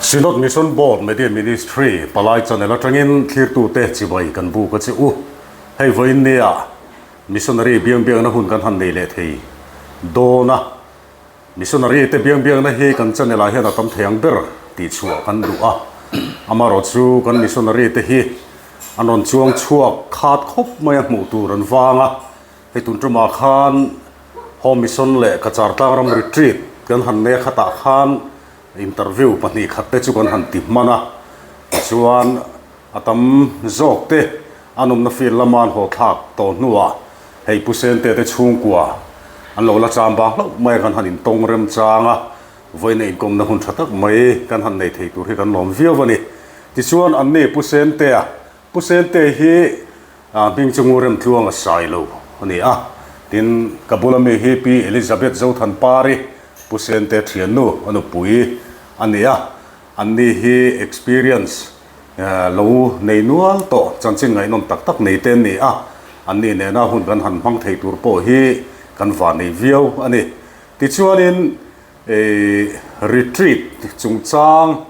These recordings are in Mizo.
Synod Mission Board Media Ministry palai channel atangin thlirtute chibai kan buk a che u. Hei vawiin nia Missionary biang biakna hun kan han nei leh thei dawn a. Missionary te biang biakna hi kan channel ah hian a tam thei ang ber tih chhuah kan duh a. Amaherawh chu kan missionary te hi an rawn chuang chhuak khat khawp mai a hmuh tur an vang a. Hei tun tumah khan Home Mission leh Cachar Tlangram Retreat kan han nei a khatah khan interview 2 khat te chu kan han ti hman a. Tichuan a tam zawk te an awmna field lama an haw thlak tawh hnuah hei Pu Sente te chhungkua an lo la cham bang hlauh mai a kan han intawng remchang a, vawiin a inkawmna hun tha tak mai kan han nei thei tur hi kan lawm viau a ni. Tichuan anni Pu Sentea, Pu Sente hi hming chu Nguremtluang a sai lo a ni a, tin ka bula mi hi Pi Elizabeth Zothanpari, Pu Sente thiannu a nupui a ni a, anni hi experience Lo nei nual tawh chanchin ngaihnawm tak tak nei te an ni a, anni nena hun kan han hmang thei tur pawh hi kan va nei viau a ni. Tichuanin retreat chungchang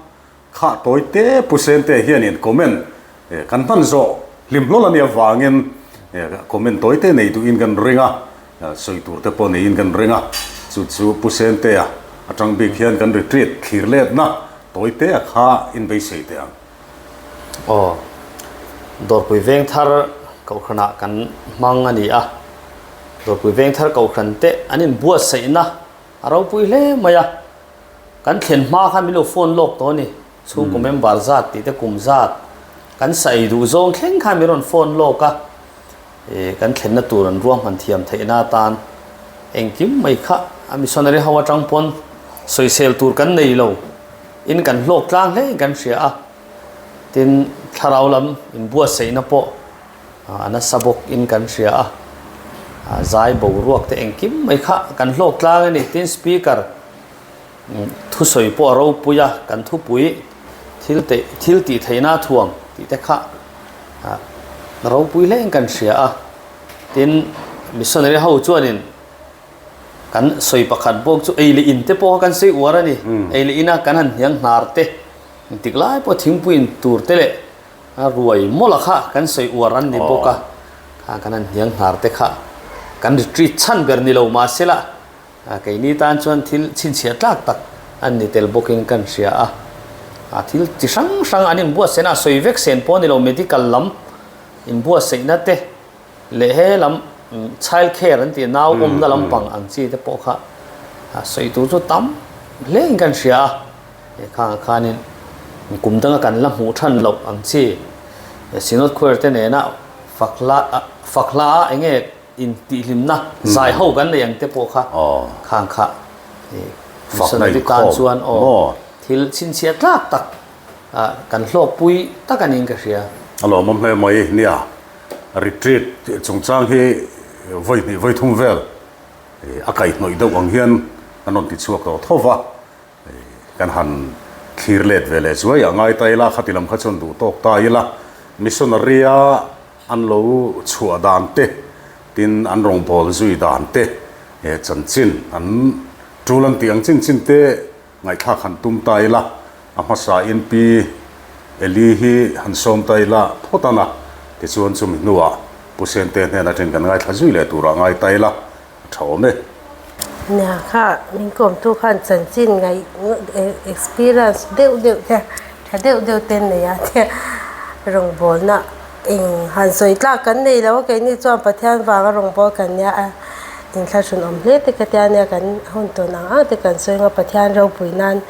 kha tawi te Pu Sente hianin comment kan hman zawh hlim hlawl a nih avangin comment tawi te nei duhin kan ring a, sawi tur te pawh neiin kan ring a, chu chu Pu Sentea atang bik hian kan retreat thlir letna Tawi te a kha in beisei teh ang. Aw, Dawrpui Vengthar Kohhranah kan hmang a ni a. Dawrpui Vengthar Kohhran te an inbuatsaihna a ropui hle mai a. Kan thlen hma khan min lo phone lawk tawh a ni. Chhungkaw member zat tih te kum zat kan sa ei duh zawng thleng khan min rawn phone lawk a. Kan thlenna tur an ruahman thiam theihna atan engkim mai kha a missionary ho atang pawn sawisel tur kan nei lo in kan hlawk tlang hle in kan hria a, tin thlarau lam inbuatsaihna pawh a nasa bawk in kan hria a, zai boruak te engkim mai kha kan hlawk tlang a ni. Tin speaker Thusawi pawh a ropui a, kan thupui thil teh thil tih theihna a thuam tih te kha ah ropui hle in kan hria a. Tin, missionary ho chuanin kan sawi pakhat bawk chu ei leh in te pawh kha kan sawi uar a ni. Ei leh ina kan han hniang hnar te, engtik lai pawh thingpui in tur te leh a ruai mawlh a kha kan sawi uar an ni bawk a. Kha kan han hniang hnar te kha kan retreat chhan ber ni lo mahsela Keini tan chuan thil chhinchhiah tlak tak an ni tel bawkin kan hria a. A thil chi hrang hrang an inbuatsaihna a sawi vek sen pawh a ni lo, medical lam inbuatsaihna te leh he lam child care an tih nau awmna lampang ang chi te pawh kha sawi tur chu tam hle in kan hria a. He khangah khanin kum danga kan la hmuh than loh ang chi Synod Choir te nena fak hla fak hla a enge Intihhlimna zai ho kan nei ang te pawh kha khang kha missionary tan chuan aw thil chhinchhiah tlak tak kan hlawkpui tak a niin ka hria. A lawmawm hle mai nia, retreat chungchang hi vawi hnih vawi thum vel a kaihhnawih deuh ang hian kan rawn ti chhuak tawh tho va, kan han thlir let ve leh zuai a ngai ta ila, khati lam kha chuan duh tawk ta ila, missionary a An lo chhuah dan te, tin an rawngbâwl zui dan te, he chanchin an ṭul an tih ang chin chin te ngaihthlak han tum ta ila, a hmasain Pi Eli hi han sawm ta ila phawt an a, tichuan chumi hnuah Pu Sente hnen aṭangin kan ngaithla zui leh turah ngai ta ila, a ṭha awm e. Nia kha min kawmtu khan chanchin ngaih experience deuh deuh te tha deuh deuh te nei a te rawngbawlna eng han sawi tlak kan nei lo a keini chuan Pathian vanga rawngbâwl kan nia a inthlahrun awm hle te ka tia nia kan hun tawn ang ang te kan sawi anga Pathian ropui nan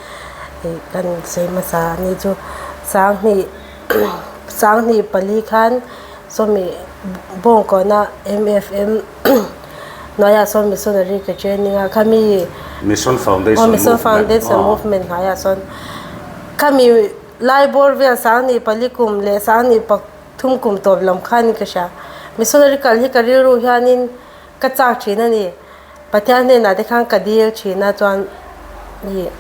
ih kan sawi hmasa a ni chu sanghnih sanghnih pali khan sawmi bawngkawna M_F_M. Hnuaiah sawn missionary ka training a khami Mission Foundation Mission Movement Foundation Movement hnuaiah sawn khami lai bawr vel sangni pali kum leh sangni pathum kum tawp lam khan ka hria missionary kal hi ka rilru hianin ka chak thin a ni Pathian hnenah te khan ka dil thin a chuan ih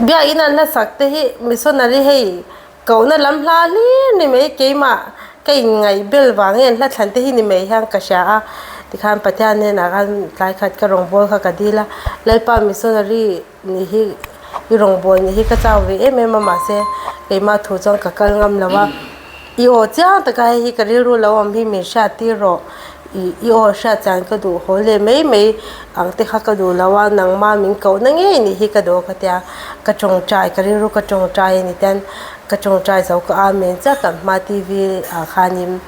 biakin an hlasak te hi missionary hei Kohna lam hla hlir ni mai keimah ka inngaih bel vang nge hla thlan te hi ni mai hian ka hria a tikhan Pathian hnenah khan tlai khat ka rawngbâwl kha ka dil a Lalpa missionary ni hi. I rawngbâwl nih hi ka chau ve em em a mahse keimah thu chuan ka kal ngam lo a. I aw chiang taka hei hi ka rilru lo awm hi min hriat tir rawh. I i aw hriat chian ka duh haw leh mai mai ang te kha ka duh lo a, nangma min kohna ngei nih hi ka duh a ka tia. Ka tawngtai ka rilru ka tawngtai a ni ten ka tawngtai zo ka amen chiah kan hma TV ah khanin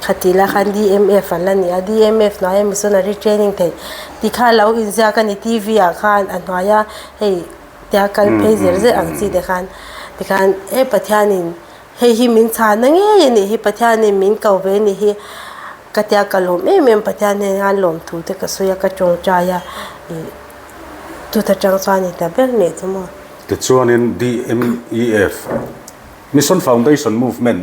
khatih lai khan DMF an la ni a, DMF hnuaia missionary training theih tih kha lo inziak a ni TV ah khan a hnuaia hei tia kal phei zer zer ang chi te khan tikhan he Pathianin Hei hi min chhahna ngei a nih hi, Pathianin min ko ve a nih hi ka tia ka lawm em em, Pathian hnenah hian lawmthu te ka sawi a, ka tawngtai a, ih chuta tang chuan i ta ber nih chu maw. Tichuanin DMEF, Mission Foundation Movement,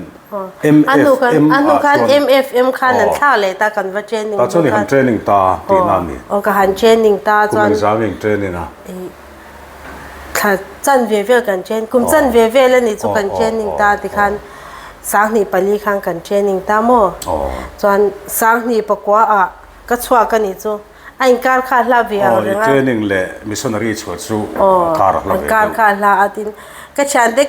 MFM, ah chuan MFM khan an thlak leh ta kan va training tah chuan i han training ta tihna a ni. Aw ka han training ta chuan. Kum engzah nge in training a? Thla chanve vel kan train, kum chanve vel a nih chu kan training ta tikhan 2004 khan kan training ta maw? Chuan 2009 ah ka chhuak a nih chu a inkar kha a hla ve ang reng a. Aw, i training leh missionary chhuah chu kar a hla ve deuh. Aw, kar kha a hla a tin ka thiante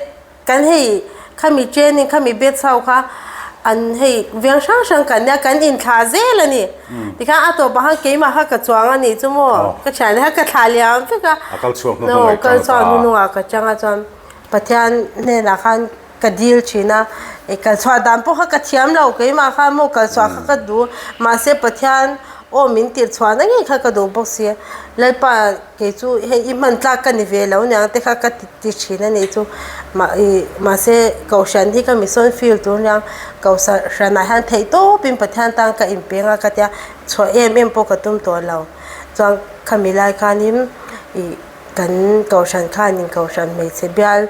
Kan hei khami training khami batch ho kha an hei veng hrang hrang kan nia kan inthlah zel a ni. Tikhan a tawpah khan keimah kha ka chuang a nih chu maw ka thiante kha ka thlah liam vek a. A kal chhuak hnuhnungah i chang ta. Kal chhuak hnuhnungah ka chang a chuan Pathian hnenah khan ka dil thin a, i kal chhuah dan pawh kha ka thiam lo keimah khan maw kal chhuah kha ka duh mahse Pathian aw min tirh chhuah na ngei kha ka duh bawk si. Lalpa Kei chu hei i hman tlak ka ni ve lo niang te kha ka ti thin a nih chu mah ih mahse kohhran hi ka mission field tur aniang kohhranah hian theih tawpin Pathian tan ka inpeng a ka tia chhuah em em pawh ka tum tawh lo chuan khami lai khanin ih kan kohhran khanin kohhran hmeichhe bial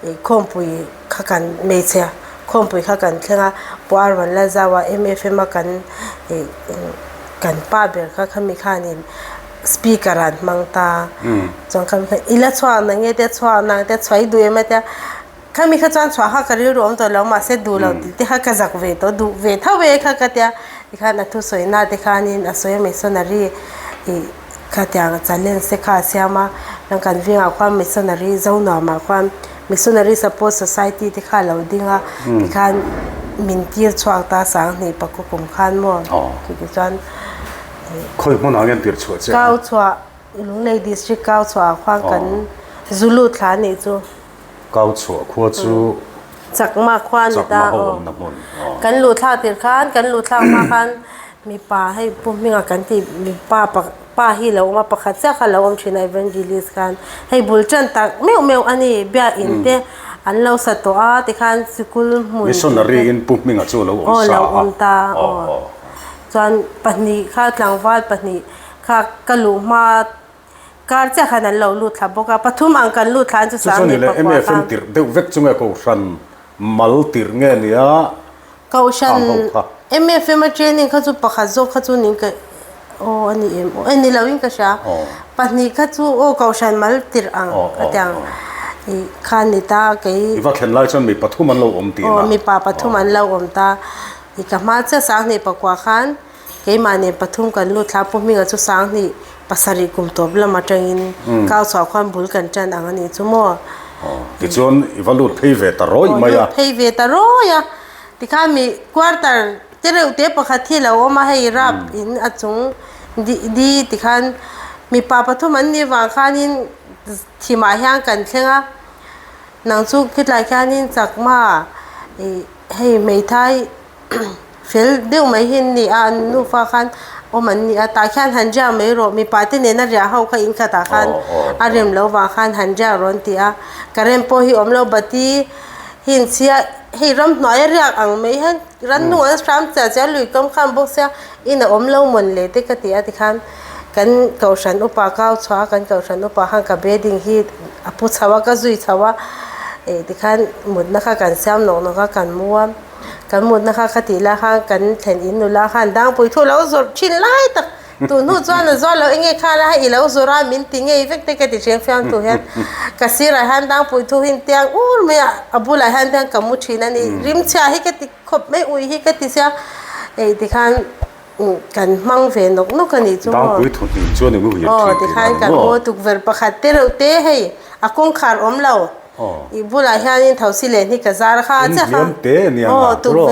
ih khawmpui kha kan hmeichhe khawmpui kha kan thleng a puar rawn la zau a M_F_M a kan ih kan pa ber kha khami khanin. Speaker an hmang ta. Chuan khami kha i la chhuak na nge tia chhuak nang tia chhuah i duh em a tia khami kha chuan chhuah kha ka rilru awm tawh lo mahse duh lo tih te kha ka zak ve tawh duh ve tho e kha ka tia tikhan a thusawi na te khanin a sawi a missionary ih khatiang challenge te kha a siam a chuan kan vengah khuan missionary Zonuamah khuan missionary support society te kha a lo ding a tikhan min tir chhuak ta 2000 pakua kum khan maw chutichuan. Khawi hmunah nge an tirh chhuah che a? Kau chhuah, Lunglei District Kau chhuah ah khuan kan zu lut thla a nih chu. Kau chhuah khua chu Chakma khua a ni ta. Chakma ho awmna hmun. Kan luh thlak tirh khan, kan luh thlak hma khan mipa hei Pu Hminga kan tih mipa pa hi lo awm a, pakhat chiah kha lo awm thin a Evangelist khan. Hei bul tan tak meuh meuh a ni, biakinn te an lo sa tawh a tikhan sikul hmun. Missionary in Pu Hminga chu a lo awm sa a. Aw lo awm ta aw. Chuan pahnih kha tlangval pahnih kha ka luh hma kar chiah khan an lo lut thla bawk a, pathum ang kan lut thla an chu sang ni pakua khan. Chu chuan MFM tirh deuh vek chu nge Kohhran mal tirh nge nia Kohhran MFM a training kha chu pakhat zawk kha chu ning ka aw a ni em aw e ni lo in ka hria pahnih kha chu aw Kohhran mal tirh ang ka ti ang ih kha ni ta kei. I va thlen lai chuan mi pathum an lo awm tihna. Aw mipa pathum an lo awm ta. I ka hma chiah 2009 khan keimah nen pathum kan lut thla Pu Hminga chu 2007 kum tawp lam atangin kau chhuah khuan bul kan tan ang a nih chu maw. Aw, tichuan i va lut phei ve ta rawih mai a. Aw, lut phei ve ta rawih a. Tikhan mi quarter te reuh te pakhat hi lo awm a, hei rap in a chung di di tikhan mipa pathum an nih vang khanin thimah hian kan thleng a. Nang chu khitlai khianin chakma ih. Hei hmeithai fel deuh mai hi an ni a, an nufa khan awm an ni a, tah khian han riak mai rawh, mipa te nena riah ho kha in khatah khan a rem lo vang khan han riak rawh an ti a, current pawh hi awm lo, bati hi an chhia, hei ramhnuai a riak ang mai hian rannung an hram chiah chiah a, lui kam khan bawk sia in a awm lo mawn le te ka ti a tikhan kan kohhran upa kau chhuah a, kan kohhran upa khan ka bedding hi a pu chho a, ka zui chho a. Ih tikhan mutna kha kan siam nawk nawk a kan mu a kan mutna kha kha tih lai khan kan thlen in nula khan dangpui thu lo zawrh thin lai tak tun hnu chuan a zuar lo enge kha la i lo zawrh a min ti ngei vek te ka ti hreng fiam thu hian ka sirah hian dangpui thu hi tiang ur mai a a bulah hian tiang ka mu thin a ni rimchhia hi ka ti khawp mai ui hi ka ti sia ih tikhan. Kan hmang ve nawk nawk a nih chu maw? Dangpui thu hnim chuan i muhil thin tih a ni maw? Aw, tikhan kan haw tukverh pakhat te reuh te hei a kawngkhar awm lo. I bulah hianin thosi leh hni ka zar kha chiah kha. Inhliam te a nia nga turaw.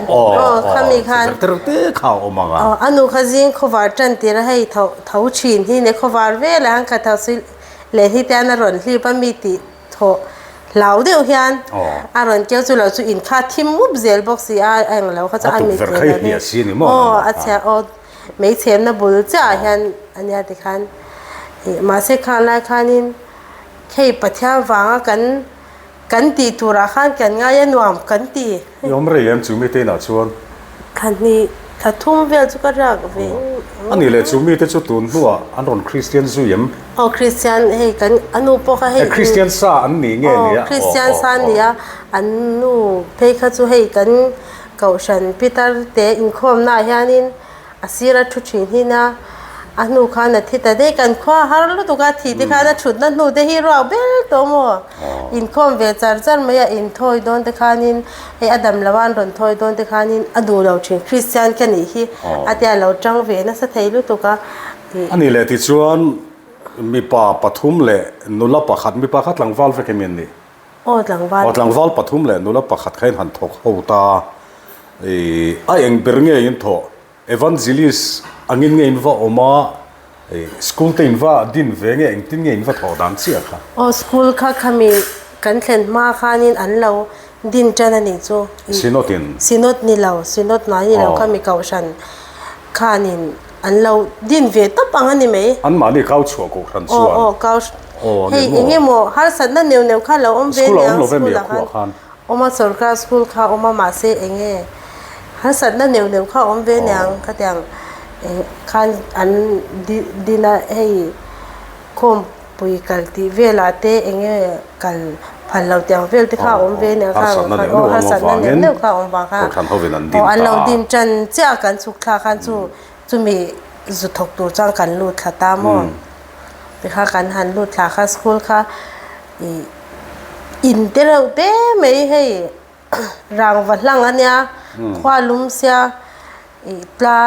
Aw, khami khan. Tukverh te reuh te kha a awm ang a. Aw, a nu kha zing khawvar tan tir a hei tho tho thin hi ne khawvar velah hian ka thosi leh hni te hian a rawn hlip a mi tih Thawh hlau deuh hian a rawn keu chu lo chu in kha thim mup zel bawk si a, a englo kha chu a mit leh lo hi aw a chhia aw mei chhemna bul chiah ah hian a nia tikhan ih mahse khang lai khanin hei Pathian vanga kan kan tih turah khan kan ngai a nuam kan ti. I awm rei em chu mite inah chuan? Thla hnih thla thum vel chu ka riak ve. A nih leh chu mite chu tun hnuah an rawn Kristian zui em? Aw Kristian hei kan a nu pawh kha hei. Kristian sa an ni nge nia? Aw Kristian sa an ni a, an nu phei kha chu hei kan Kohhran Pitar te inkhawmnaah hianin A sir a thu thin hin a, a hnu khan a thi ta daih. Kan khua har lutuk a, thih te khan a thutna hnu te hi ruak ber tawh maw? Inkhawm ve char char mai a, inthawi dawn te khanin hei a dam lo a an rawn thawi dawn te khanin a duh lo thin. Kristian ka nih hi a tia lo tang ve nasa thei lutuk a. A nih leh tichuan mipa pathum leh nula pakhat, mipa kha tlangval vek em in nih? Aw tlangval. Aw tlangval pathum leh nula pakhat kha in han thawk ho ta. Ih a eng ber nge in thawh? Evangelist angin nge in va awm a? Ih school te in va din ve nge engtin nge in va thawh dan chiah kha? Aw school kha khami kan thlen hma khanin an lo din tan a nih chu. Synod in? Synod ni lo, Synod hnai ni lo khami kohhran khanin An lo din ve tawp ang a ni mai. An mahni kau chhuah kohhran chuan. Aw aw kau Aw hei ni maw. eng emaw harsatna neuh neuh kha lo awm ve School a aniang awm lo ve mi school a ah khuah khan. khan. Awm a sorkar school kha awm a mahse eng nge harsatna neuh neuh kha awm ve aniang khatiang eng khan an din a hei khawmpui kal tih velah te eng nge kal phal lo tiang vel te kha awm ve aniang kha Harsatna neuh neuh aw awm harsatna neuh avangin neuh kha awm vang kha kohhran hovin an din aw an ta lo a. din tan chiah kan chhuk thlak khan chu Chumi zu thawk tur chuan kan lut thla ta maw? Tikha kan han lut thla kha school kha ih in te reuh te mai hei rangva hlang a nia khua lum sia ih tla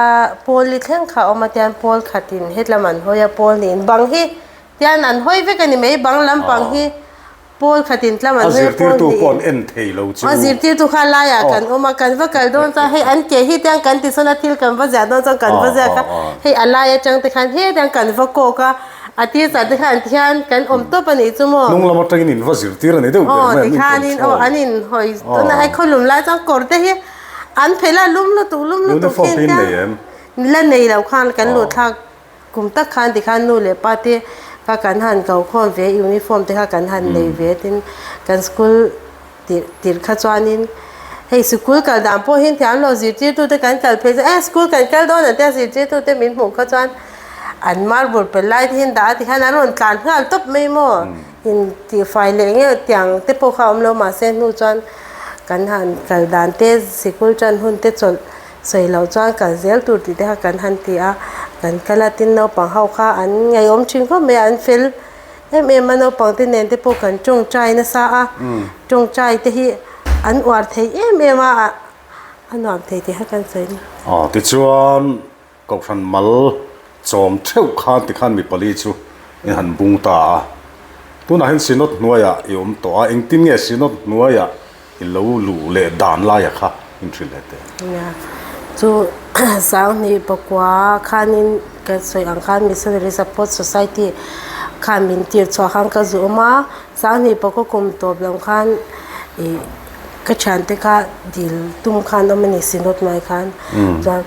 pawl li thleng kha a awm a tian pawl khatin hetlam an hawi a pawl niin bang hi tian an hawi vek a ni mai bang lampang hi. Pawl khatin tlam an A hawi a pawl zirtirtu hnih pawh an en thei lo chu. A zirtirtu kha laiah kan awm a, kan va kal dawn chuan hei an ke hi tiang kan ti sawn a thil kan va ziah dawn chuan kan va ziak a, hei a lai atang te khan hetiang kan va kawk a, a tir te khan tihian kan awm tawp a nih chu maw. Hnung lam atangin in va zirtir a ni deuh ber mai an in control. Aw an in hawi tawn a, hei khawlum lai chuan kawr te hi an phelh a lum lutuk lum lutuk Uniform te in nei em? La nei lo khan kan luh thlak. Kum tak khan tikhan nu leh pa te kha kan han ko khawm ve, uniform te kha kan han nei ve tin kan school tirh tirh kha chuanin hei sikul kal dan pawh hi thiam lo zirtirtu te kan kal phei chuan eh school kan kal dawn ang tia zirtirtu te min hmuh kha chuan an marble pel lai te hian dah a tikhan an rawn tlan nghal tawp mai maw in tihfai leh nge tiang te pawh kha a awm lo mahse hnu chuan kan han kal dan te sikul tan hun te chawlh Sawi loh chuan kal zel tur tih te kha kan han ti a, kan kal a tin naupang ho kha an ngaihawm thin khawp mai a, an fel em em a naupang te nen te pawh kan tawngtai nasa a, tawngtai te hi an uar thei em em a, a nuam thei tih kha kan sawi a ni. Aw tichuan Kohhran mal chawm theuh khan tikhan mi pali chu in han bung ta a, tunah hian Synod hnuaiah i awm tawh a, engtin nge Synod hnuaiah i lo luh leh dan laia kha in hrilh leh teh? Nia, chu Sanghnih pakua khanin ka sawi ang khan Missionary Support Society khan min tir chhuah khan ka zu awm a, Sanghnih pakua kum tawp lam khan ih ka thiante kha dil tum khan awm a ni Synod hnuai khan chuan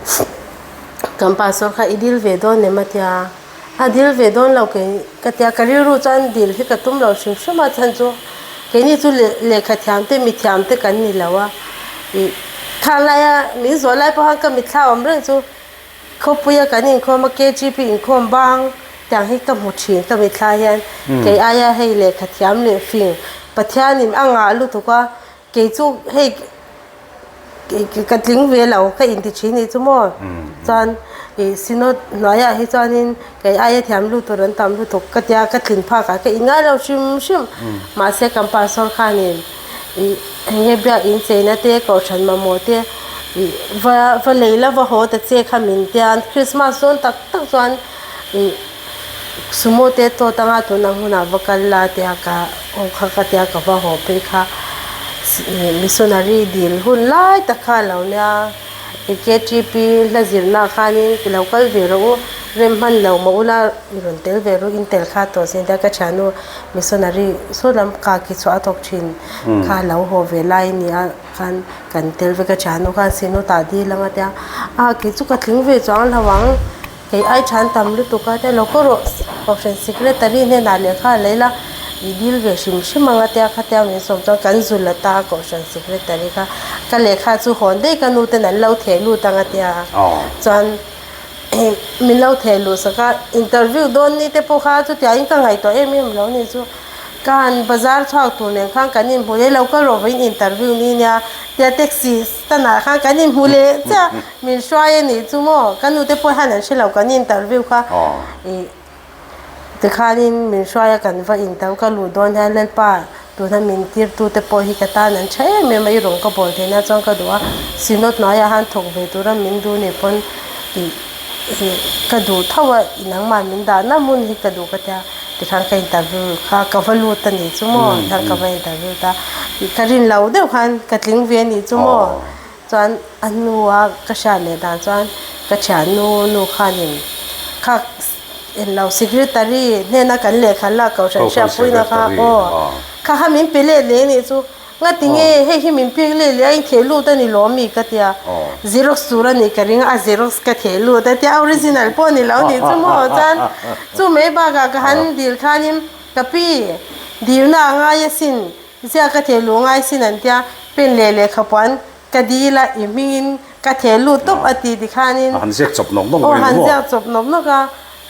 Kan pastor kha i dil ve dawn em a tia, a dil ve dawn lo kei ka tia, ka rilru chuan dil hi ka tum lo hrim hrim a chhan chu keini chu lehkha thiam te mi thiam te kan ni lo a, ih khang laia min zawh lai pawh khan ka mitthla awm reng chu khawpuia kan inkhawm a KGP inkhawm bang tiang hi ka hmu thin ka mitthla hian kei aia hei lehkha thiam leh fing Pathianin a ngah lutuk a Kei chu hei ka tling ve lo ka inti thin nih chu maw chuan ih synod hnuaiah hi chuanin kei aia thiam lut tur an tam lutuk ka tia ka tlin phak ah ka inngai lo hrim hrim mahse kan pastor khanin ih eng nge biak incheina te kohhran mamawh te. Ih va va lei la va haw ta che kha min tia Christmas dawn tak tak chuan ih sumo te tawt anga tun ang hunah va kal la tia ka aw kha ka tia ka va haw phei kha ih missionary dil hun lai tak kha a lo nia ih K_T_P hla zirna ah khanin i lo kal ve rawh u rem hman lo mah ula i rawn tel ve rawh in tel kha tawh sin tia ka thiannu missionary saw lam ka ki chhuah a thawk thin kha a lo haw ve lai a ni a. Khan kan tel vek a thiannu khan sinu tah dil anga tia a kei chu ka tling ve chuang lo ang kei ai thian tam lutuk a tia lo kaw rawh kohhran secretary hnenah lehkha a lei la i dil ve hrim hrim anga tia khatia min sawm chuan kan zu la ta a kohhran secretary kha ka lehkha chu hawn daih ka nu ten an lo theh lut anga tia chuan min lo theh luh sak a interview dawn ni te pawh kha chutiangin ka ngaihtuah em em lo ni chu. Ka han bazar chhuak tur nen khan kan inhmu leh lo ka rawh vawiin interview ni nia tia taxi stand ah khan kan inhmu leh chiah min hruai a nih chu maw ka nu te pawh hian an hre lo kan interview kha ih tikhanin min hruai a kan va interview ka luh dawn hian Lalpa tuna min tir tu te pawh hi ka tan an tha em em a i rawn ka bawl theih na chuan ka duh a synod hnuaiah han thawk ve tura min duh nih pawn ih Ka duh tho a, nangmah min dahna hmun hi ka duh ka tia, tikhan ka interview kha ka va lut a nih chu maw, tikhan ka va interview ta, ka rin lo deuh khan ka tling ve a nih chu maw, chuan a hnua ka hriat leh dan chuan ka thiannu nu khanin kha englo secretary hnena kan lehkha lak kohhran hriatpuina kha aw kha kha min pe let leh a nih chu. Nga ti nge hei hi min pek leh leh a intheh lut a ni lawm mi ka tia xerox tur a nih ka ring a a xerox ka theh lut a tia original pawh ni lo nih chu maw chuan chu mai bakah ka han dil khanin ka pi dilna a ngai asin ziak ka theh luh ngai sin an tia pen leh lehkhapuan ka dil a i hmingin ka theh lut tawp a ti ti khanin A han ziak chawp nawk nawk aw han ziak chawp nawk nawk a.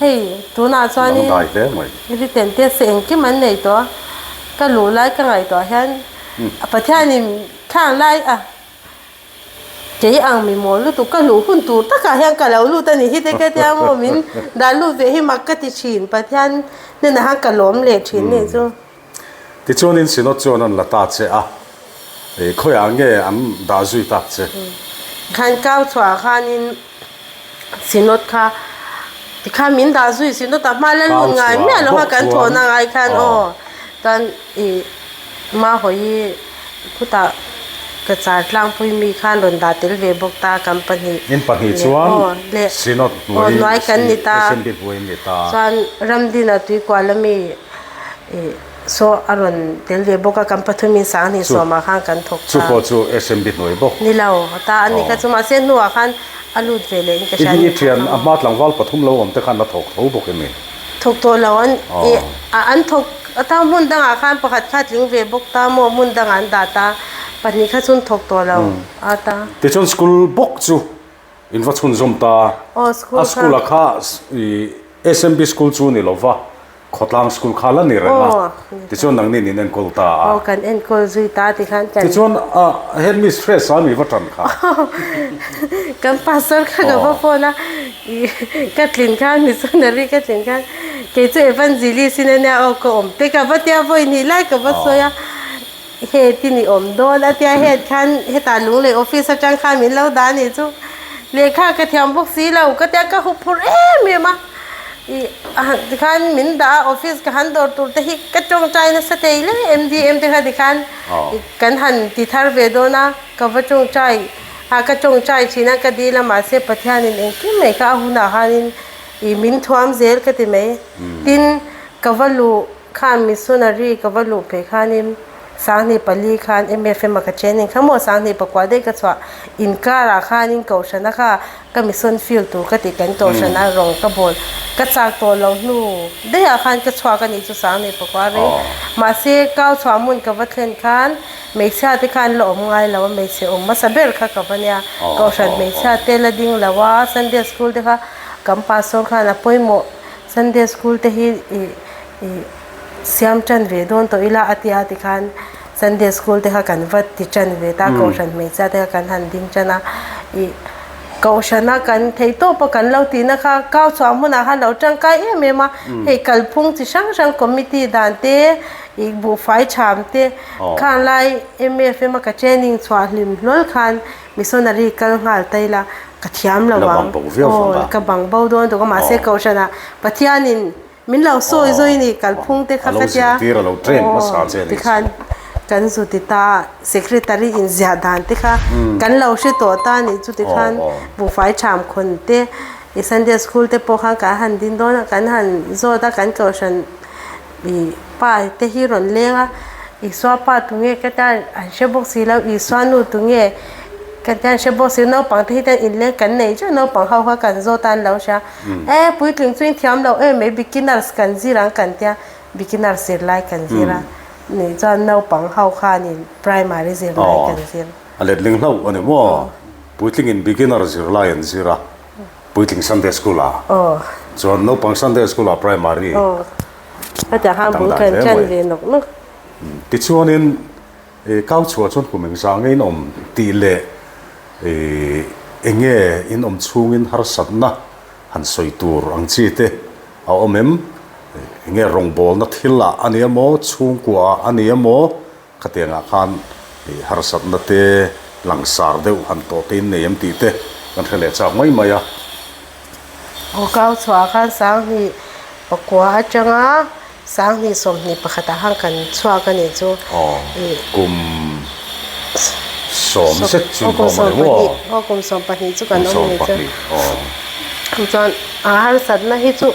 Hei tunah chuanin written test te engkim an nei tawh a, ka luh lai ka ngaihtuah hian Pathianin thlang lai a kei ang mi mawl lutuk ka luh hun tur takah hian ka lo lut a ni hi te ka tia maw min dah lut ve hi mak ka ti thin Pathian hnenah khan ka lawm leh thin nih chu. Tichuanin Synod chuan an la ta che a, khawiah nge an dah zui tak che? Khan kau chhuah khanin Synod kha tikhan min dah zui Synod ah hma la lut ngai miah lo kha kan thawhna ngai khan aw chuan ih Mahawi khutah ka char tlangpui mi khan rawn dah tel ve bawk ta kan pahnih In pahnih chuan Synod hnuai kan ni ta SMB hnuai in ni ta. Chuan Ramdina tuikual ami Ih saw a rawn tel ve bawk a, kan pathumin Sanghnih sawmah khan kan thawk ta. Chu pawh chu SMB hnuai bawk. Ni lo, ta a ni kha chu mahse hnuah khan a lut ve leh in ka hria. I thian a hma tlangval pathum lo awm te khan a thawk tho bawk em ni? Thawk tawh lo an ih an thawk ta hmun dangah khan pakhat kha a tling ve bawk ta maw hmun dangah an dah ta pahnih kha chu an thawk tawh lo a ta. Tichuan school bawk chu In va chhunzawm ta. Aw school kha. A school a kha i SMB school chu ni lova khawtlang school kha la ni reng a. Tichuan nangni in enkawl ta a. Aw kan enkawl zui ta tikhan kan. Tichuan a headmistress a mi va tan kha. Kan pastor kha ka va phone a i ka tlin khan missionary ka tlin khan kei chu evangelist in ania aw ka awm te ka va tia vawi hnih lai ka va sawi a. Hetin i awm dawn a tia het khan hetah Lunglei office atang khan min lo dah anih chu lehkha ka thiam bawk si lo ka tia ka hup phur em em a ih tikhan min dah a office ka han dawr tur te hi ka tawngtai nasa thei hle MDM te kha tikhan kan han ti thar ve dawn a ka va tawngtai a ka tawngtai thin a ka dil a mahse Pathianin engkim mai kha a hunah khanin ih min thuam zel ka ti mai tin ka va luh Khan missionary ka va luh phei khanin Sanghnih pali khan MFM a ka training kha maw Sanghnih pakua daih ka chhuah inkar ah khanin Kohhrana kha ka mission field tur ka tih kan Kohhrana rawng ka bawl ka chak tawh lo hnu daih ah khan ka chhuak a nih chu Sanghnih pakua reng mahse kau chhuah hmun ka va thlen khan hmeichhia te khan la awm ngai lo a hmeichhe awm hmasa ber kha ka va nia Kohhran hmeichhia te la ding lo a Sunday school te kha kan pastor khan a pawimawh Sunday school te hi ih ih siam tan ve dawn tawh ila a tia tikhan Sunday school te kha kan va ti tan ve ta Kohhran hmeichhia te kha kan han ding tan a ih Kohhrana kan thei tawp a kan lo tihna kha kau chhuah hmunah khan lo tangkai em em a hei kalphung chi hrang hrang committee dan te ih buhfai tham te khang lai MFM a ka training chhuah hlim hlawl khan. Missionary kal nghal ta ila ka thiam lo ang, aw ka bang bo dawn tuk a, mahse Kohhranah Pathianin min lo sawi zawi ni kalphung te kha ka tia, aw tikhan kan zu ti ta Secretary in ziah dan te kha kan lo hre tawh ta nih chu tikhan buhfai tham khawn te i Sunday school te pawh khan kan han din dawn a, kan han zawt a kan Kohhran I pa te hi rawn leng a, Isua pa tunge ka tia an hre bawk si lo, Isua nu tunge ka tia an hre bawk si lo, naupang te hi chuan inleng kan nei teuh naupang ho kha kan zawt a an lo hria, e puitling chu in thiam lo em mai beginners kan zir ang kan tia, beginners zirlai kan zir a nih chuan naupang ho khanin primary zirlai kan zir. A letling hlauh a ni maw? Puitlingin beginner zirlai an zir a. Puitling Sunday School ah chuan naupang Sunday School ah primary a dang dan hle mai. Tichuanin kau chhuah chuan kum engzah nge in awm tih leh enge in awm chhungin harsatna han sawi tur ang chi te a awm em? Enge rawngbawlna thil ah a ni emaw chhungkua ah a ni emaw Khatiangah khan harsatna te langsar deuh han tawh te in nei em tih te kan hre leh chak mai mai a. Aw kau chhuah khan 10,000 pakua atanga 10,021 ah khan kan chhuak a nih chu. Aw kum sawm zet chu in awm a ni maw? Aw kum 12 chu kan awm a ni chu. Aw. Chuan a harsatna hi chu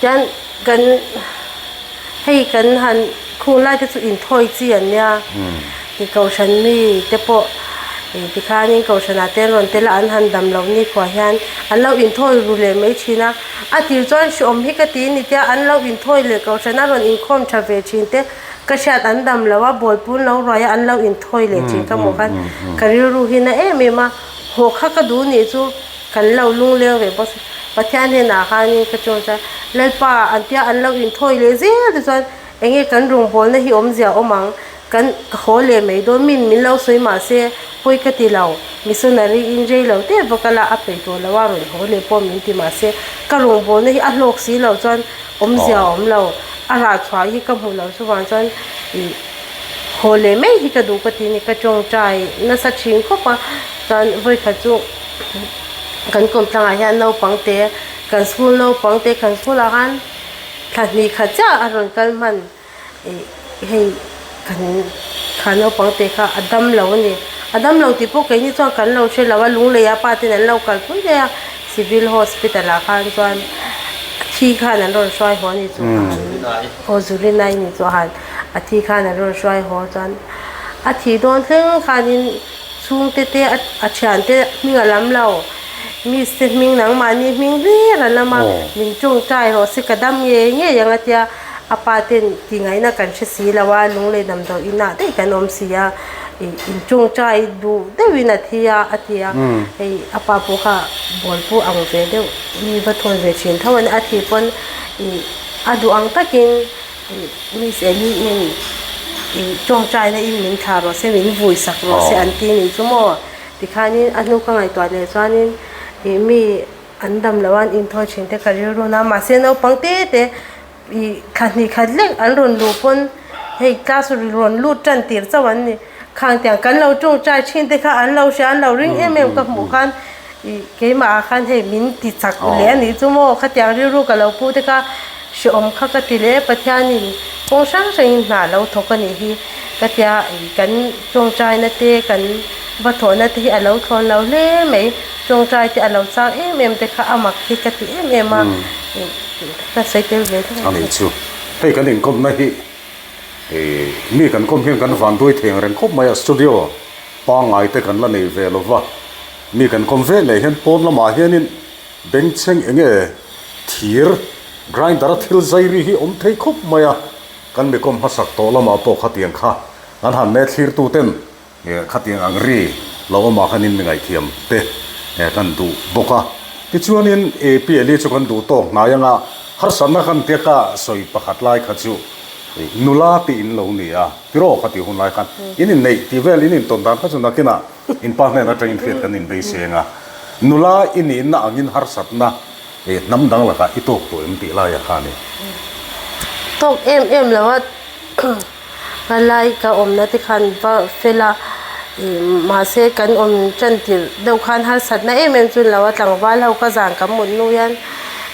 tian kan. Hei kan han khung lai te chu inthawi chi an nia, i kohhran mi te pawh tikhanin kohhranah te an rawn tel a, an han dam loh nikhua hian an lo inthawi ru leh mai thin a, a tir chuan hreawm hi ka ti ni tia an lo inthawi leh kohhran a rawn inkhawm tha ve thin te ka hriat an dam lo a, bawlpun lo ruai a an lo inthawi leh thin ka hmuh khan ka rilru hi na em em a, haw kha ka duh nih chu. Kan lo lungleng ve bawk si. Pathian hnenah khanin ka chawm chuan, Lalpa, an tia an lo inthawi leh zel te chuan enge kan rawngbawlna hi awmzia awm ang, kan ka haw leh mai dawn min min lo sawi mah se pawi ka ti lo, missionary in rei lo te va kal a, a peih tawh lo a rawn haw leh pawh min ti mah se ka rawngbawlna hi a hlawk si lo chuan awmzia a awm lo, a rah chhuah hi ka hmu lo chuvang chuan ih haw leh mai hi ka duh ka ti a ni, ka tawngtai nasa thin khawp a, chuan vawikhat chu. Kan kawmtlangah hian naupang te kan school naupang te kan school ah khan thla hnih khat chiah a rawn kal hman ih hei kan kha naupang te kha a dam lo a ni a dam lo tih pawh keini chuan kan lo hre lo a lunglei a pa ten an lo kalpui daih a civil hospital ah khan chuan a thi khan an rawn hruai haw a ni chu aw Zurinai ni chu a han a thi khan an rawn hruai haw chuan a thih dawn thleng khanin. Chhungte te a thiante hming a lam lo, Miss te hming nangmahni hming hlir a lam a, min tawngtai rawh se ka dam ngei ngei ang a tia, a pa ten tingaihna kan hre si lo a, lunglei damdawi inah daih kan awm si a, ih in tawngtai duh deuhin a thi a a ti a, hei a pa pawh kha bawlpu ang ve deuh mi va thawn ve thin tho a nia, a thih pawn ih a duh ang takin. Miss Ellie in i tawngtaina in min thlah rawh se, min vui sak rawh se an ti nih chu maw? Tikhanin a hnu ka ngaihtuah leh chuanin ih mi an dam loh a an inthawi thin te ka rilru na mahse naupang te te ih thla hnih khat lek an rawn luh pawn hei class rawn lut tan tir chauh an ni. Khang tiang kan lo tawngtai thin te kha an lo hria an lo ring em em ka hmuh khan ih keimah ah khan hei min ti chak leh a nih chu maw khatiang rilru ka lo pu te kha hrehawm kha ka ti leh Pathianin kawng hrang hrangin hna a lo thawk a nih hi ka tia ih kan tawngtaina te kan va thawhna te hi a lo thlawn lo hle mai tawngtai te a lo chak em em te kha a mak hi ka ti em em a ih ka sawi tel ve deuh a ni chu hei kan inkawmna hi. Mi kan kawm hian kan van duai thei ang reng khawp mai a, studio pangngai te kan la nei ve lo va, mi kan kawm ve leh hian pawn lamah hianin bengchheng eng nge thir grinder a thil zai ri hi awm thei khawp mai a, kan mi kawm hmasak tawh lamah pawh khatiang kha an han ne thlir tu ten Khatiang ang ri lo awmah khan in mi ngaihthiam te kan duh bawk a. Tichuanin APLE chu kan duh tawk hnai anga harsatna kan tia ka sawi pakhat lai kha chu nula tih in lo ni a, tiraw kha tih hun lai khan in inneih tih vel in intawn dan kha chu nakinah in pa hnen atangin hriat kan inbeiseng a. Nula i nihna angin harsatna hnam dang lakah i tawk tawh em tih laia kha a ni. Tawk em em lo a. Ka lai ka awmna te khan va fel a, Ih mahse kan awm tan tirh deuh khan harsatna em em chu lo a tlangval ho ka zan kan mut hnu hian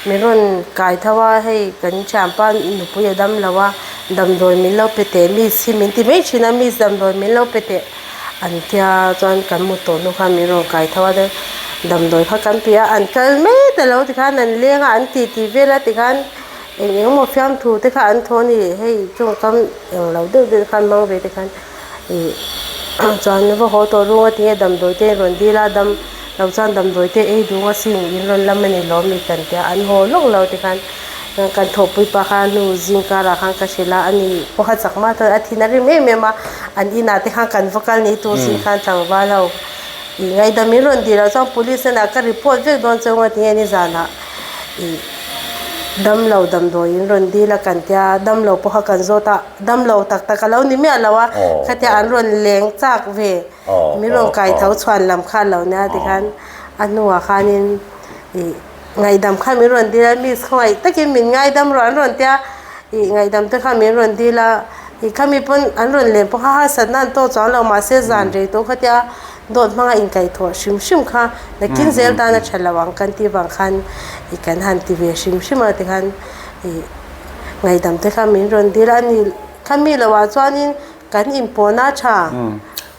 min rawn kai tho a hei kan thianpa nupui a dam lo a damdawi min lo pe teh miss hi min ti mai thin a miss damdawi min lo pe teh an tia chuan kan mut tawh hnu khan min rawn kai tho a damdawi kha kan pe a an kal mai ta lo tikhan an leng a an ti tih vel a tikhan eng eng emaw fiamthu te kha an thaw a ni hei tawngkam eng lo deuh deuh khan hmang ve te khan. Ih chuan va haw tawh rung a tinge damdawi te in rawn dil a dam lo chuan damdawi te ei dung a sin in rawn lam a ni lawm mi kan tia an haw lawk lo tikhan kan thawhpui pa kha hnu zing karah khan ka hrilh a ani pawh a chak mah chuan a thin a rim em em a an inah te khan kan va kal ni tur zing khan tlangval ho ih ngaidam in rawn dil loh chuan police hnenah ka report vek dawn cheu nga tinge nizanah ih damlo damdawi in rawn dil a kan tia damlo pawh kha kan zawt a. Damlo tak tak a lo ni miah lo a, khatia an rawn leng chak ve, min rawn kai tho chhuan lam kha a lo nia tikhan a hnuah khanin ih ngaihdam kha min rawn dil a, miss khawngaih takin min ngaidam rawh an rawn tia, ih ngaihdam te kha min rawn dil a, ih khami pawn an rawn len pawh kha harsatna an tawk chuang lo mahse zan rei tawh khatia dawt hmanga inkaihthawh hrim hrim kha nakin zel tan a tha lo ang kan tih vang khan ih kan han ti ve hrim hrim a tikhan ih. Ngaihdam te kha min rawn dil a ni. Khami lo ah chuanin kan inpawhna a tha.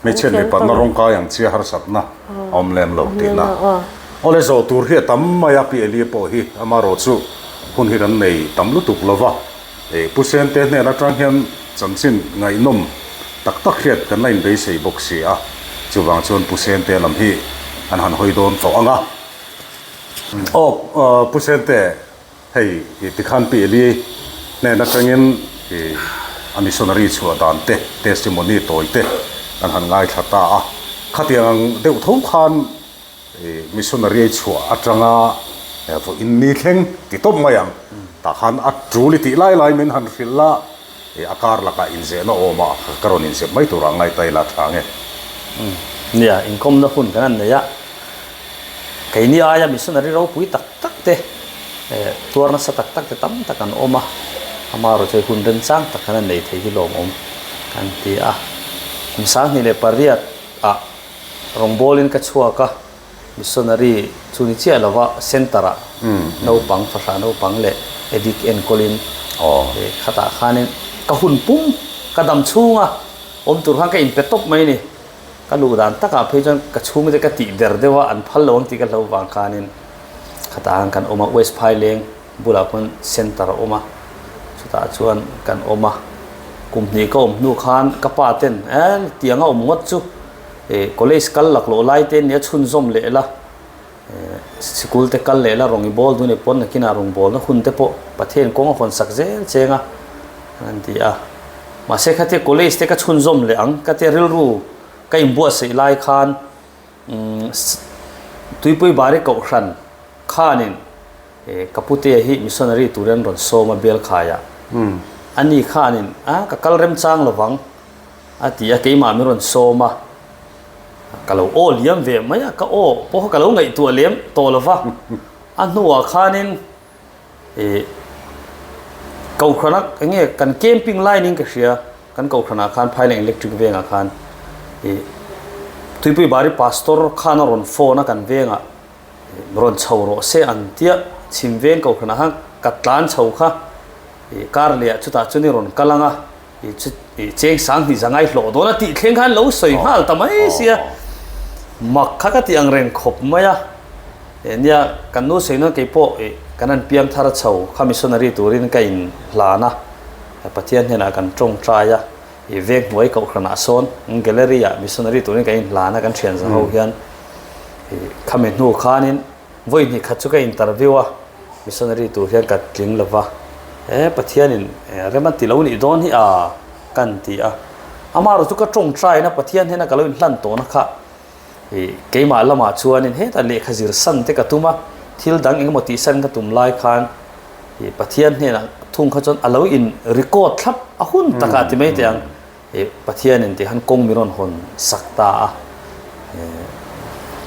Hmeichhia mipatna rawngkai ang chia harsatna a awm lem lo tihna. Awle zawh tur hi a tam mai a, Pi Elie pawh hi amarawh chu hun hi kan nei tam lutuk lo va. Pu Sente hnen atang hian chanchin ngaihnawm tak tak hriat kan la inbeisei bawk si a, chuvang chuan Pu Sente lam hi an han hawi dawn tawh ang a. Aw Pu Sente. Hei i tikhan Pi Eli hnen atangin i a missionary chhuah dan te, testimony tawi te kan han ngaithla ta a. Khatiang ang deuh tho khan i missionary chhuah atanga vawiin ni thleng ti tawp mai ang. Tah khan a tul i tih lai lai min han hrilh la, i a kar lakah inzehna awmah ka rawn inzep mai turah ngai ta ila tha nge. Nia, inkawmna hun kan han nei a. Keini aia missionary ropui tak tak te tuar nasa tak tak te tam tak an awm a, amaherawhchu hei hun remchang tak khan an nei thei hi lawmawm kan ti a. Kum 28 ah rawngbawlin ka chhuak a, missionary chu ni chiah lova centre ah naupang fahrah naupang leh addict enkawlin khatah khanin ka hun pum ka dam chhunga awm tur khan ka inpe tawp mai a ni. Ka luh dan takah phei chuan ka chhungte ka tih der deuh a, an phal lo ang tih ka hlo vang khanin khatah khan kan awm a, West Phaileng bulah khuan centre a awm a, chutah chuan kan awm a. Kum hnih ka awm hnu khan ka pa ten eh tiang a awm ngawt chu eh college kal laklawh lai te nia chhunzawm leh la, Sikul te kal leh la rawng i bawl dun i pawn nakinah rawng bawlna hun te pawh Pathian kawng a hawn sak zel cheng a an ti a. Mahse khatia college te ka chhunzawm leh ang ka tia rilru ka inbuatsaih lai khan Tuipui Bari Kohhran khanin ka putea hi missionary turin an rawn sawm a Belkhaiah. Ani khanin a ka kal remchang lovang a ti a keimah min rawn sawm a. Ka lo aw liam ve mai a, ka aw pawh kha ka lo ngaihtuah lem tawh lo va. A hnuah khanin ih Kohhrana eng nge kan camping line in ka hria, kan Kohhranah khan Phaileng Electric vengah khan ih Tuipui Bari Pastor khan a rawn phone a kan vengah rawn chho rawh se an tia chhim veng Kohhranah khan ka tlan chho kha ih kar leh ah chutah chuan i rawn kal ang a. I cheng 2000 zangai hlawh dawn a tih thleng khan lo sawi nghal ta mai sia mak kha ka tih ang reng khawp mai a nia kan nu sawi nawn keipawh kan an piang thar chho kha missionary turin ka in hlan a Pathian hnenah kan tawngtai a i veng hnuai kohhranah sawn gallery ah missionary turin kan in hlan a kan thian za ho hian khami hnu khanin Vawi hnih khat chu ka interview a, missionary tur hian ka tling lo va, he Pathianin rem a ti lo nih dawn hi a kan ti a. Amaherawh chu ka tawngtaina Pathian hnena ka lo inhlan tawhna kha ih keimah lamah chuanin hetah lehkha zir san te ka tum a, thil dang engemaw tih san ka tum lai khan ih Pathian hnenah thung kha chuan a lo in record thlap a hun takah ti mai teh ang. Ih Pathianin tikhan kawng mi rawn hawn sak ta a,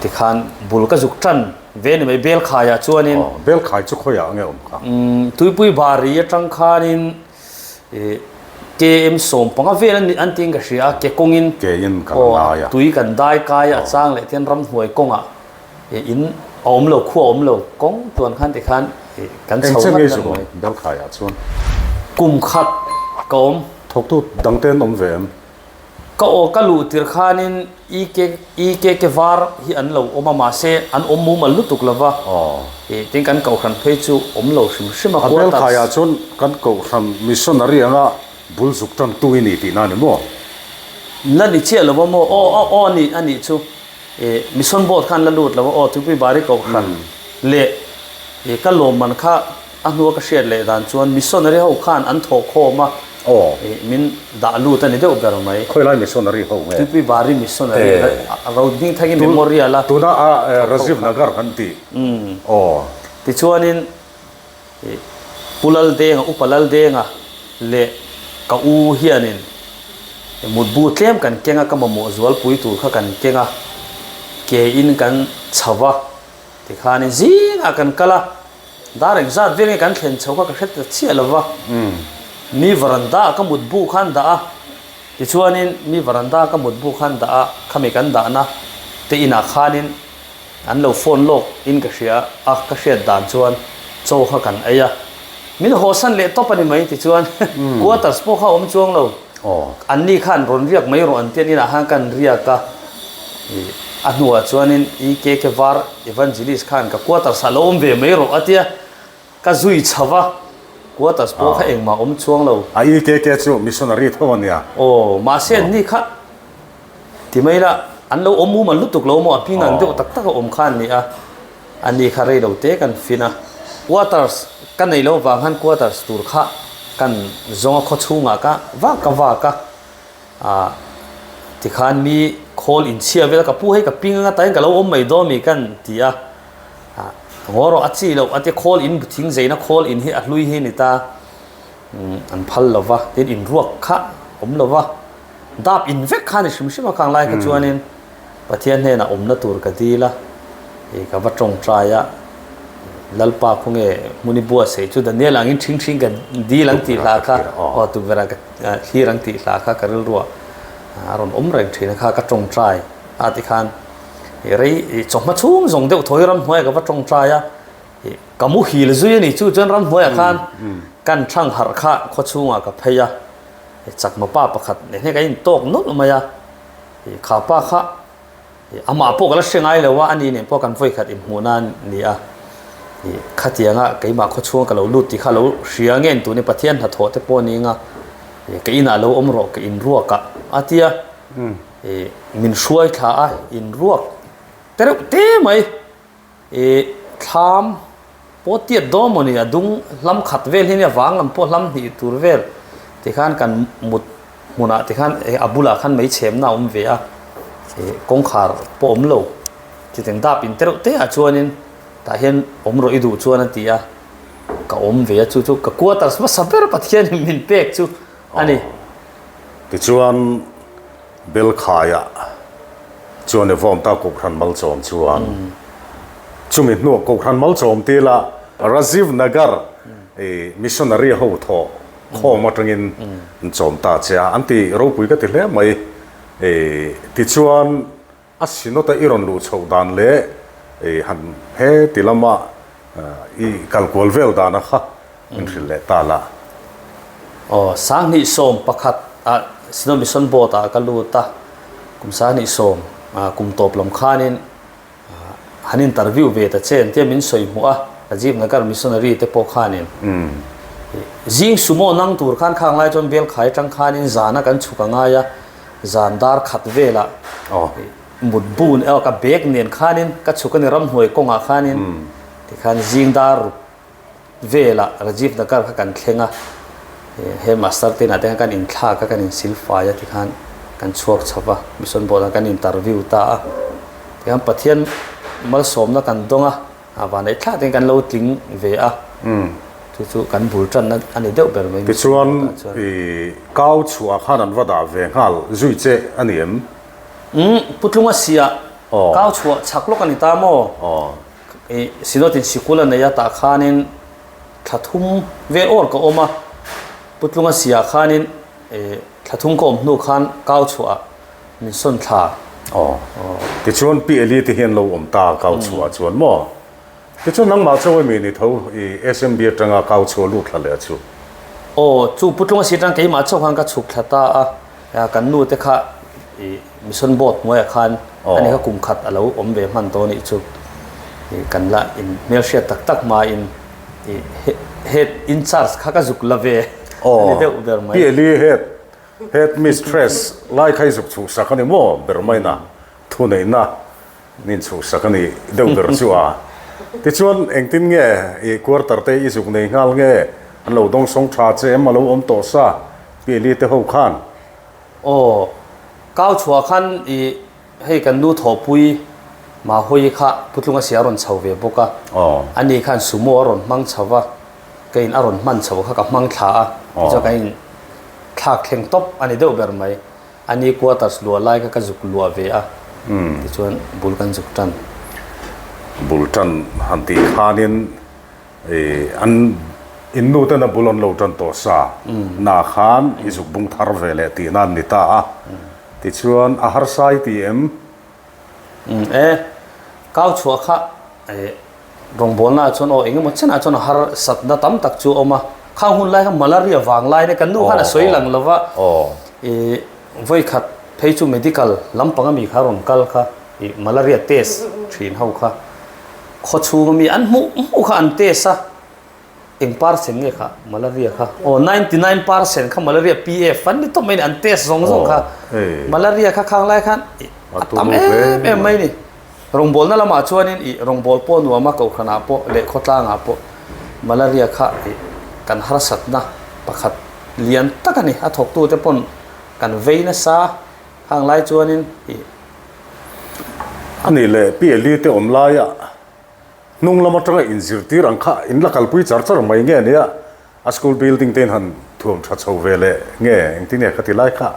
tikhan bul ka zuk tan ve ni mai Belkhaiah chuanin. Aw, Belkhai chu khawiah nge awm kha? Tuipui Bari atang khanin ih. KM 15 vel an an tiin ka hria a, ke kawngin Ke in kan ngai a. Tui kan dai kai a, a chang leh tian ramhnuai kawngah in a awm lo, khua a awm lo, kawng tuan khan tikhan kan chho ngat ngat mai. Belkhaiah chuan. Kum khat ka awm. Thawktu dangte an awm ve em? Ka aw ka luh tir khanin EK EKK var hi an lo awm a mahse an awm mumal lutuk lo va ih tin kan kohhran phei chu awm lo hrim hrim a A quarters. Belkhaiah chuan kan kohhran missionary anga bul zuk tan tu i ni tihna a ni maw? La ni chiah lo va maw? Aw aw aw a ni a nih chu ih mission board khan la lut lo va aw Tuipui Bari kohhran leh ih ka lawmman kha A hnua ka hriat leh dan chuan missionary ho khan an thawh khawm a, min dah lut a ni deuh ber mai. Khawi lai missionary ho nge? Tuipui Bari missionary Rodhmingthangi Memorial a. Tuna a Rajiv Nagar kan tih. Aw. Tichuanin Pu Laldenga, Upa Laldenga leh ka u hianin mutbu tlem kan keng a, ka mamawh zualpui tur kha kan keng a, ke in kan chho va, tikhanin zingah kan kal a. Dar engzat vel nge kan thlen chho kha ka hre ta chiah lo va, mi varanda ah ka mut bu khan dah a, tichuanin mi varanda ah ka mut bu khan dah a, khami kan dahna te inah khanin an lo phone lawk in ka hria a, ka hriat dan chuan chaw kha kan ei a, min hawsan leh tawp a ni mai tichuan quarters pawh kha a awm chuang lo. Anni khan rawn riak mai rawh an tian inah khan kan riak a, a hnuah chuanin EKK var Evangelist khan ka quarters ah lo awm ve mai rawh a tia, ka zui chho va, quarters pawh kha engmah awm chuang lo. A EKK chu missionary tho a nia. Aw, mahse anni kha ti mai la, an lo awm mumal lutuk lo maw, a hming ang deuh tak tak a awm kha an ni a, Ani kha rei lo te kan fin a. Quarters ka nei lo vang khan quarters tur kha kan zawng a khaw chhungah ka vak ka vak a. Ah tikhan mi khawl inchhia vel a ka pu hei ka ping anga tahin ka lo awm mai dawn mi kan ti a. Ah ngaw rawh a chi loh a tia khawl in thing zeina khawl in hi a hlui hi a ni ta. An phal lo va tin inruak kha awm lo va. Dap in vek kha a ni hrim hrim a khang lai kha chuanin. Pathian hnenah awmna tur ka dil a, ih ka va tawngtai a, Lalpa khawnge hmun i buatsaih chu Daniel angin thing thing ka dil ang tih hla kha, aw tukverh ah ka thlir ang tih hla kha ka rilruah a rawn awm reng thin a kha ka tawngtai a tikhan ih rei ih chawhma chhung zawng deuh thawi ramhnuaiah ka va tawngtai a, ih ka muhil zui a ni chu chuan ramhnuaiah khan kan thang harh kha khawchhungah ka phei a, chakma pa pakhat nen hian kan intawk nawlh mai a. Kha pa kha amah pawh ka la hre ngai lo a, ani nen pawh kan vawikhat inhmuh na ni a. Khatianga keimah khawchhunga ka lo lut tih kha lo hria nge tun i Pathian hnathawh te pawh ni anga ka inah lo awm rawh ka inruak ah a tia min hruai thla a inruak tereuh te mai. Ih thlam pawh tiat dawn maw ni a dung hlam khat vel hi nia vang lam pawh hlam hnih tur vel tikhan kan mut hmunah tikhan a bulah khan mei chhemna a awm ve a ih kawngkhar pawh awm lo chutiang dap in tereuh te ah chuanin tah hian awm rawh i duh chuan a ti a ka awm ve a chu chu ka quarters hmasa ber Pathianin min pek chu a ni. Tichuan. Belkhaiah chuan i vawm ta Kohhran Malchawm chuan chumi hnuah Kohhran Malchawm tila Rajiv Nagar missionary ho thawh khawm atangin an chawm ta che a, an ti ropui ka ti hle mai. Tichuan A synod-a i rawn luh chhoh dan leh han he ti lama i kal kual vel dana kha min hrilh leh ta la. Aw, 2011 ah Synod Mission Board ah ka lut a, kum 2010 kum tawp lam khanin han interview ve ta che entia min sawi hmuh a, Rajiv Nagar Missionary te pawh khanin zing sumo nang tur khan khang lai chuan Belkhai atang khanin zana kan chhuk a ngai a, Zan dar khat velah mut bun emaw ka bag nen khanin ka chhuk a ni ramhnuai kawngah khanin tikhan zing dar ruk velah Rajiv Nagar kha kan thleng a, he master te inah te khan kan inthlak a kan insilfai a tikhan kan chhuak chho va mission board ah kan interview ta a tikhan Pathian malsawmna kan dawng a. A vanneih thlak in kan lo tling ve a, chu chu kan bul tanna a ni deuh ber mai. Tichuan i kau chhuah khan an va dah ve nghal zui che a ni em? Umm, Putlunga siah kau chhuah chak lawk a ni ta maw? I Synod in sikul a nei a tah khanin thla thum vel awr ka awm a, Putlunga siah khanin. thla thum ka awm hnu khan kau chhuah min sawn thla. Aw. Tichuan Pi Eli te hian lo awm ta kau chhuah chuan maw? Tichuan nangmah chaw emi ni tho i SMB atanga kau chhuah lut thla leh chu? Aw, chu Putlung a si atang keimah chauh khan ka chhuk thla ta a, kan nu te kha i mission board hnuaiah khan ani kha kum khat a lo awm ve hman tawh anih chu. Kan la in hmelhriat tak tak hmain i head in charge kha ka zuk la ve ani deuh ber mai. Pi Eli head head mistress lai kha i zuk chhuhsak ani maw ber maina thuneihna Min chhuhsak a nih deuh ber chu a. Tichuan, engtin nge i quarter te i zuk nei nghal nge? An lo dawngsawng tha che em? A lo awm tawh sa, Pi te ho khan. Aw, kau chhuah khan i hei kan nu thawhpui Mahawi kha Putlunga sia a rawn chho ve bawk a. Ani khan sumo a rawn hmang chho va, ka in a rawn hman chho kha ka hmang thla a, tichuan kan in thlak thleng tawp a ni deuh ber mai. A ni quarters luah lai kha ka zuk luah ve a, tichuan bul kan zuk tan. Bul tan han tih khanin an in nu ten a bul an lo tan tawh sa na khan i zuk bung thar ve leh tihna an ni ta a, tichuan a harsa i ti em? E, kau chhuah kha Rawngbawlnaah chuan aw engemaw chenah chuan a harsatna tam tak chu a awm a, khang hun lai kha malaria vang lai nia kan nu khan a sawi lang lo va, ih vawikhat phei chu medical lampang ami kha rawn kal kha ih malaria test thin ho kha khaw chhung ami an hmuh hmuh kha an test a, eng percent nge kha malaria kha aw 99 percent kha malaria PF an ni tawp mai ni an test zawng zawng kha malaria kha khang lai khan a tam em em mai ni. Rawngbawlna lamah chuanin ih rawngbâwl pawh nuam a, kohhranah pawh leh khawtlangah pawh malaria kha ih kan harsatna pakhat lian tak a ni. A thawktute pawn kan vei nasa khang lai chuanin ih. A nih leh Pi Eli te awm laia hnung lam atanga inzirtir ang kha in la kalpui char char mai nge nia? A school building te in han thuam tha chho ve leh nge engtin nge ka ti lai kha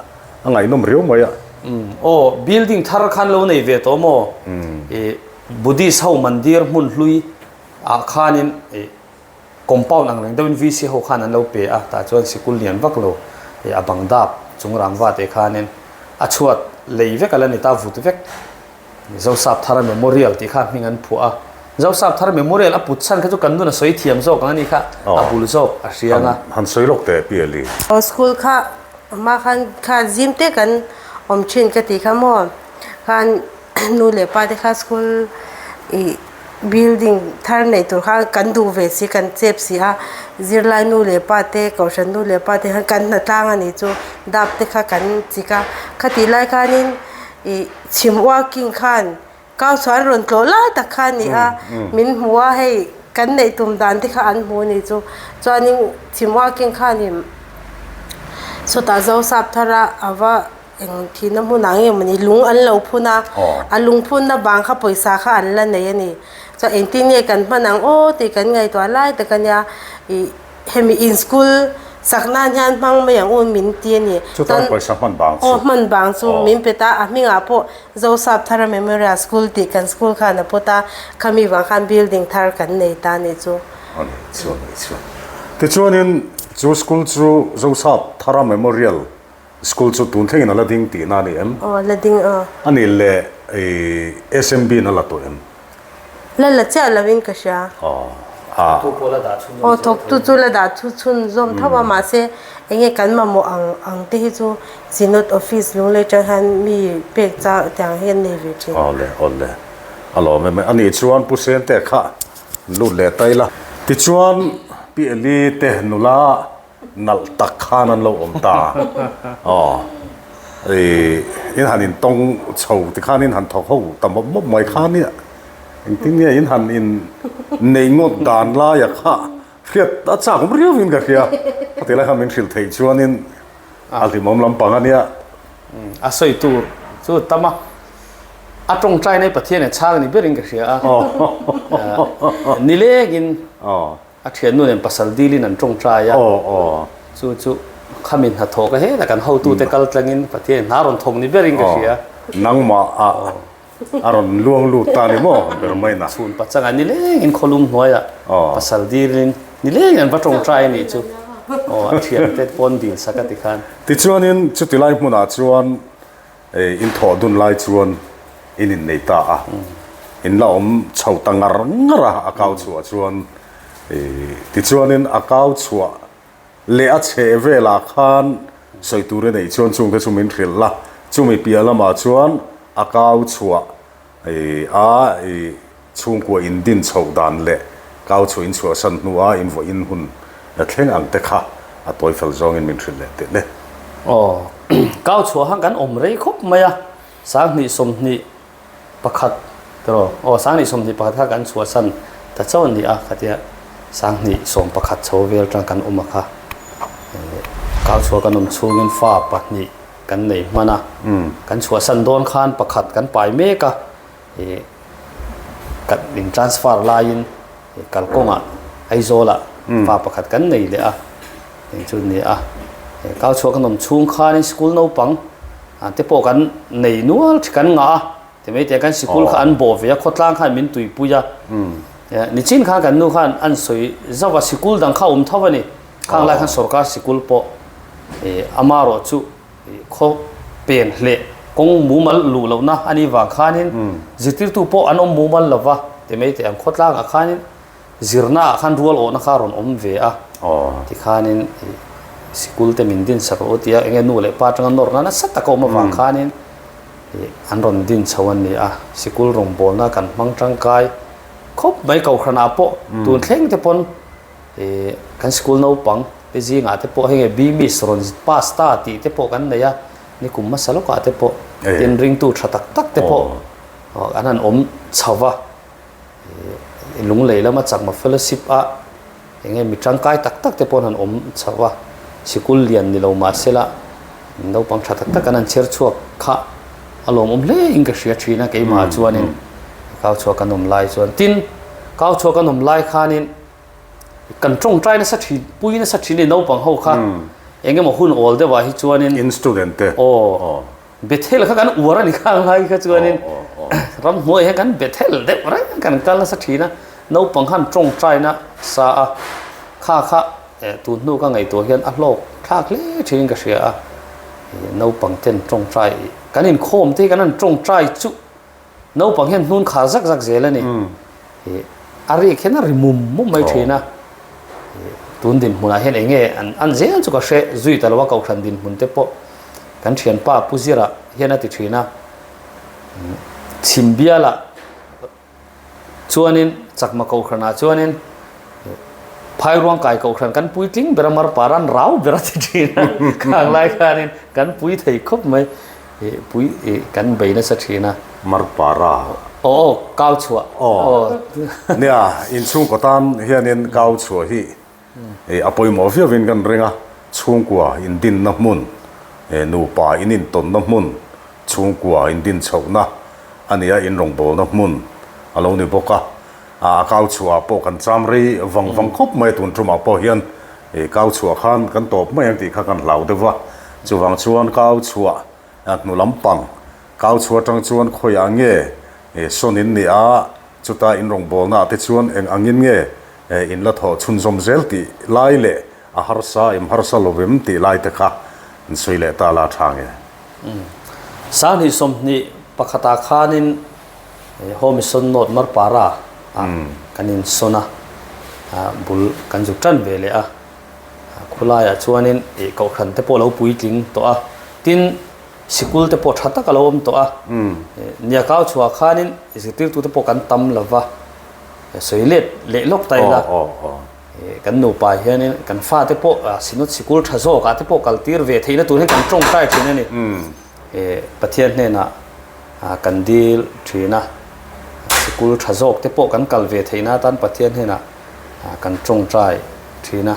a ngaihnawm riau mai a. Aw, building thar khan lo nei ve tawh maw? I Buddhist ho mandir hmun hlui ah khanin i compound ang reng deuhin VC ho khan an lo pe a, tah chuan sikul lian vak lo i a bang dap chung rangva te khanin a chhuat lei vek a la ni ta vut vek. Zosap Thara Memorial tih kha hming an phuah a, Zosap Thara Memorial a put chhan kha chu kan nun a sawi thiam zawk ang a nih kha, a bul zawk a hria ang a. Han sawi lawk teh Pi Ali. Aw school kha hma khan kha zim te kan awm thin ka tih kha maw khan nu leh pa te kha school ih building thar neih tur kha kan duh ve si kan chep si a zirlai nu leh pa te kohhran nu leh pa te khan kan hnatlang a nih chu dap te kha kan chik a khatih lai khanin ih Chhim walking khan kau chuan rawn tlawh lai tak kha a ni a, min hmu a hei kan neih tum dan te kha an hmu a ni chu. Chuanin chhim walking khanin sawtah Zosap thara a va eng thihna hmunah nge mawni lung an lo phun a, a lung phunna bang kha pawisa kha an la nei a ni. Chuan engtin nge kan hman ang aw tih kan ngaihtuah lai tak a nia ih. Hemi in school sak nan hian hmang mai ang u min ti a ni. Chutan pawisa hman bang chu. Aw hman bang chu min pe ta a hmingah pawh Zosap Thara Memorial School tih kan school khan a pawt a, khami vang khan building thar kan nei ta a nih chu. A ni chu a ni chu. Tichuanin chu school chu Zosap Thara Memorial School chu tun thlengin a la ding tihna a ni em? Aw la ding aw. A nih leh SMB in a la tawh em? La la chiah lovin ka hria. Aw a. Thawktu pawh la dah chhunzawm Aw thawktu chu la dah chhunzawm tho a mahse enge kan mamawh ang ang te hi chu Synod Office Lunglei atang hian mi pek chang tiang hi an nei ve thin. Aw le aw le a lawm em e. A nih chuan Pu Sente kha lut leh ta ila. Tichuan Pi Eli te nula Nalh tak khan an lo awm ta. Aw. I in han in tawng chho ti khan in han thawk ho ta mawp mawp mai kha nia. Engtin nge in han in neih ngawt dan laia kha hriat a chak awm riau in ka hria. Khati lai khan min hrilh theih chuanin a hlimawm lampang a nia. A sawi tur chu tam a. A tawngtai nai Pathian a chhang ni berin ka hria a. Nilengin. A thiannu nen pasal dilin an tawngtai a, chu chu khami hnathawh ka hetah kan hotute kal tlangin Pathian hna rawn thawk ni berin ka hria. Nangmah ah a rawn luang lut ta ni maw ber mai na. Chhun pachangah nilengin khawlum hnuaiah pasal dilin nilengin an va tawngtai a nih chu. Aw, a thiante pawn dil sak a ti khan. Tichuanin chuti lai hmunah chuan in thawh dun lai chuan in innei ta a, in la awm chho ta ngar ngar a, a kau chhuah chuan. Tichuanin a kau chhuah leh a chheh velah khan sawi tur a neih chuan chungte chu min hrilh la, chumi piah lamah chuan a kau chhuah a chhungkua in din chhoh dan leh kau chhuah in chhuahsan hnua in vawiin hun la thleng ang te kha a tawi fel zawngin min hrilh leh teh le. Aw, kau chhuah khan kan awm rei khawp mai a, 20 21 tiraw? Aw, 20 21 kha kan chhuahsan ta chauh a ni a, khatia 20 11 chho vel atang kan awm a kha. Kau chhuah kan awm chhungin fa pahnih kan nei hman a, kan chhuahsan dawn khan pakhat kan pai mek a, Ih kan in transfer laiin kalkawngah Aizawlah fa pakhat kan nei leh a, eng chu ni a, kau chhuah kan awm chhung khanin sikul naupang te pawh kan nei nual thin kan ngah a, ti mai teh kan sikul kha an bawh ve a, khawtlang khan min tuipui a, nichin khan kan nu khan an sawi zauh a, sikul dang kha a awm tho a ni, khang lai khan sorkar sikul pawh amarawh chu Khaw pen hleh kawng mumal luh lohna a nih vang khanin zirtirtu pawh an awm mumal lo va, ti mai teh ang. Khawtlangah khanin zirnaah khan rual awhna kha a rawn awm ve a, tikhanin sikul te min din sak rawh u tia enge nu leh pa atanga nawrhna nasa tak a awm avang khanin an rawn din chho a ni a. Sikul rawngbawlna kan hmang tangkai khawp mai Kohhranah pawh tun thleng te pawn Ih kan school naupang te zingah te pawh hei nge BMIS rawn pass ta tih te pawh kan nei a, nikum hmasa lawkah te pawh tin ringtu tha tak tak te pawh an han awm chho va, ih lunglei lama chakma fellowship a eng nge mi tangkai tak tak te pawh an han awm chho va, sikul lian ni lo mahsela naupang tha tak tak an han chher chhuak kha a lawmawm hle in ka hria thin a keimah chuanin kau chhuak kan awm lai chuan tin kau chhuak kan awm lai khanin Kan tawngtai nasa thin, pui nasa thin a ni naupang ho kha. Eng emaw hun awl deuhah hi chuanin. In student te. Aw. Bethel kha kan uar a ni khang lai kha chuanin ramhnuai hian kan Bethel deuh reng kan kal nasa thin a. Naupang khan tawngtai nasa a, kha kha tun hnu ka ngaihtuah hian a hlawk thlak hle thin ka hria a. Naupang ten tawngtai kan inkhawm te hi kan han tawngtai chu. Naupang hian hnun khar zak zak zel a ni. Ih a rik hian a ri mum mum mai thin a. Ih tun dinhmunah hian eng nge an an zel chu ka hre zui ta lo a Kohhran dinhmun te pawh kan thianpa Pu Zira hian a ti thin a. Chhim bialah chuanin Chakma Kohhranah chuanin Phairuang kai Kohhran kan puitling ber a Marpara an rau ber a ti thin a. Khang lai khanin kan pui thei khawp mai. Ih pui ih kan bei nasa thin a. Marpara. Aw aw kau chhuah. Aw. Nia inchhungkaw tan hianin kau chhuah hi ih a pawimawh viauin kan ring a, chhungkua indinna hmun, nupa in intawnna hmun, chhungkua indin chhohna a nia inrawngbawlna hmun a lo ni bawk a. A kau chhuah ah pawh kan cham rei vang vang khawp mai a tun tumah pawh hian ih kau chhuah khan kan tawp mai ang tih kha kan hlau deuh va, chuvang chuan kau chhuah hnu lampang kau chhuah atang chuan khawiah nge ih sawn in ni a, chuta in rawngbawlna ah te chuan eng angin nge in la thawh chhunzawm zel tih lai leh a harsa em harsa lo em tih lai te kha an sawi leh ta la tha nge. 20 21 ah khanin Home Mission North Marpara ah kan insawn a, bul kan zuk tan ve leh a, khulaiah chuanin ih kohhran te pawh a lo puitling tawh a, tin sikul te pawh tha tak a lo awm tawh a, Niakau chhuah khanin zirtirtu te pawh kan tam lo va, sawi let leh lawk ta ila, kan nupa hianin kan fate pawh Synod sikul tha zawkah te pawh kal tir ve theihna tur hian kan tawngtai thin a ni. Pathian hnenah kan dil thin a, sikul tha zawk te pawh kan kal ve theihna atan Pathian hnenah kan tawngtai thin a.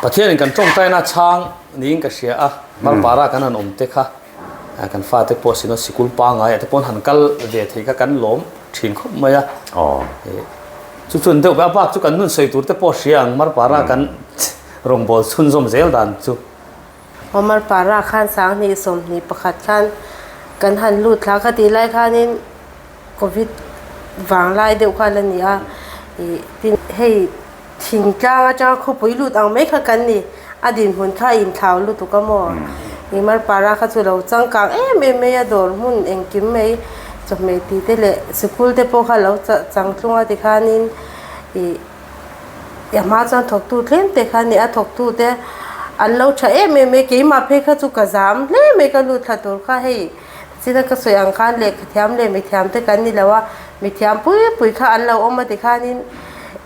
Pathianin kan tawngtaina chhang niin ka hria a, Marpara kan han awm te kha kan fate pawh sino sikul pangaiah te pawh an han kal ve thei kha kan lawm thin khawp mai a. Chu chuan deuh a bak chu kan nun sawi tur te pawh hria ang Marpara kan rawngbâwl chhunzawm zel dan chu. Omar Para khan 20 21 khan kan han lut thla kha tih lai khanin Covid vang lai deuh kha la ni a, ih tin hei. Thingtlang atanga khawpui lut ang mai kha kan ni. A dinhmun kha a inthlau lutuk a maw? Imarpara kha chu lo changkang em em mai a, dawr hmun engkim mai chawhmeh tih te leh sikul te pawh kha lo changtlung a tikhanin ih a hma chuan thawktu tlem te kha a ni a, thawktu te an lo tha em em mai. Keimah phei kha chu ka zam hle mai ka lut thla tur kha hei china ka sawi ang khan lehkha thiam leh mithiam te kan ni lo a, mithiam pui pui kha an lo awm a tikhanin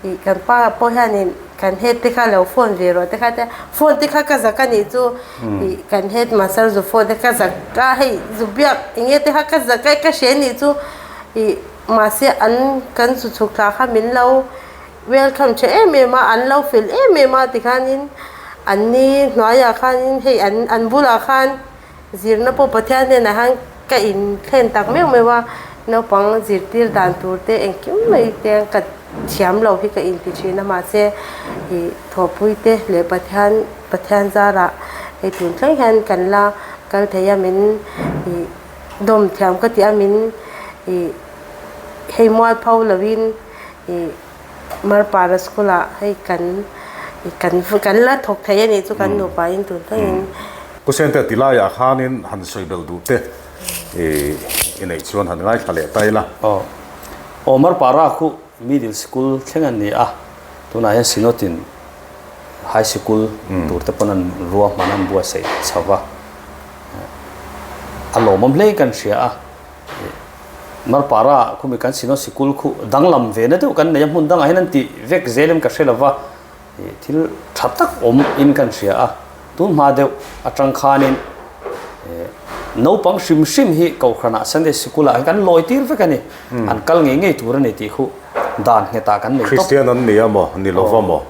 ih kan pa pawh hianin Kan head te kha lo phone ve rawh te kha tia phone te kha ka zak a nih chu ih kan head master zu phone te ka zak a hei zu biak eng nge te kha ka zak a ka hria nih chu ih mahse an kan zu chhuk thla kha min lo welcome tha em em a an lo fel em em a tikhanin an ni hnuaiah khanin hei an an bulah khan Zirna pawh Pathian hnenah hian ka inthlen tak meuh meuh a, naupang zirtir dan tur te engkim mai te ka thiam lo hi ka inti thin a, mahse ih thawhpui te leh Pathian Pathian zarah hei tun thleng hian kan la kal thei a, min ih dawm thiam ka ti a, min ih hei mualpho lovin ih. Marpara school ah hei kan kan kan la thawk thei a nih chu kan nupa in tun thlengin. Pu Sente tilaiah khanin han sawi belh duh te i neih chuan han ngaithla leh ta ila. Aw. Aw Marpara khu middle school thleng an ni a, tunah hian Synod-in high sikul tur te pawn an ruahman an buatsaih chho va, a lawmawm hle kan hria a. Marpara khumi kan Synod sikul khu danglam ve na deuh kan nei a, hmun dangah hian an tih vek zel em ka hre lova, thil tha tak awm in kan hria a, tun hma deuh atang khanin naupang hrim hrim hi Kohhranah Sunday sikul ah hian kan lawi tir vek a ni, an kal ngei ngei tur a ni tih khu dan nghetah kan nei tawp. Kristian an ni a maw? Ni lova maw?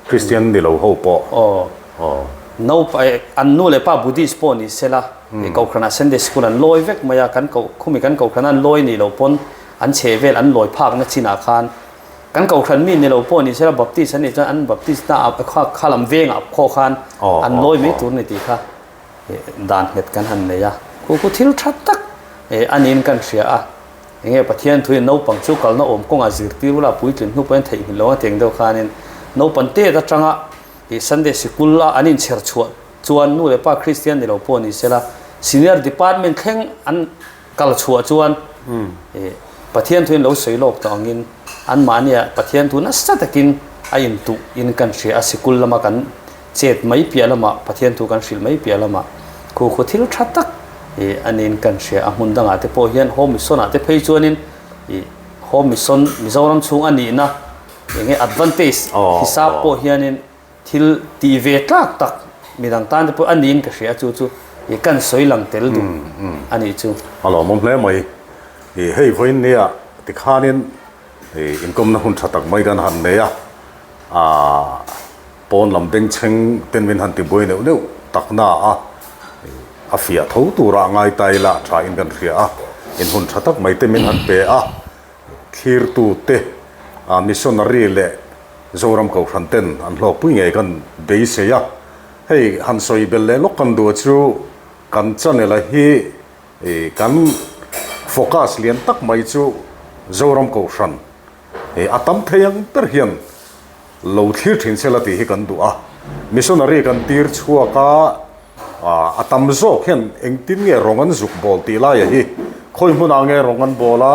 Kristian ni lo ho pawh. Aw. Aw. Naupa eh an nu leh pa Buddhist pawh ni sela eh Kohhranah Sunday School an lawi vek mai a, kan koh khumi kan Kohhran an lawi nih loh pawn an chheh vel an lawi phakna chinah khan kan Kohhran mi ni lo pawh ni sela Baptist an nih chuan an Baptist na ah kha kha lam vengah khaw khan an lawi mai tur a ni tih kha eh dan nghet kan han nei a. Khu khu thil tha tak eh a niin kan hria a. Enge Pathian thuin naupang chu kalna awm kawngah zirtir ula puitlin hnu pawhin theihnghilh lo a teng deuh khanin naupan tet atanga ih Sunday sikul a an inchher chhuah chuan nu leh pa Kristian ni lo pawh ni sela senior department thleng an kal chhuah chuan ih Pathian thuin lo sawi lawk tawh angin anmahnia Pathian thu nasa takin a intuh in kan hria a sikul lama kan Chet mai piah lamah, Pathian thu kan hrilh mai piah lamah khu khu thil tha tak ih a niin kan hria. A hmun dangah te pawh hian Home Mission ah te phei chuanin ih Home Mission Mizoram chhung a nihna eng nge advantage hisap pawh hianin thil tih ve tlak tak midang tan te pawh a niin ka hria a chu chu ih kan sawi lang tel duh a nih chu. A lawmawm hle mai. Ih hei vawiin nia tikhanin ih inkawmna hun tha tak mai kan han nei a. Aaa. Pawn lam bengchheng ten min han ti buai neuh neuh tak na a, a fiah tho tura ngai ta ila tha in kan hria a, in hun tha tak mai te min han pe a, thlirtu te missionary leh Zoram Kohhran ten an hlawkpui ngei kan beisei a, hei han sawi belh leh lawk kan duh chu kan channel a hi kan focus lian tak mai chu Zoram Kohhran a tam thei ang ber hian Lo thlir thin sela tih hi kan duh a, missionary kan tir chhuak a, a tam zawk hian engtin nge rawng an zuk bawl tih laia hi khawi hmunah nge rawng an bawl a,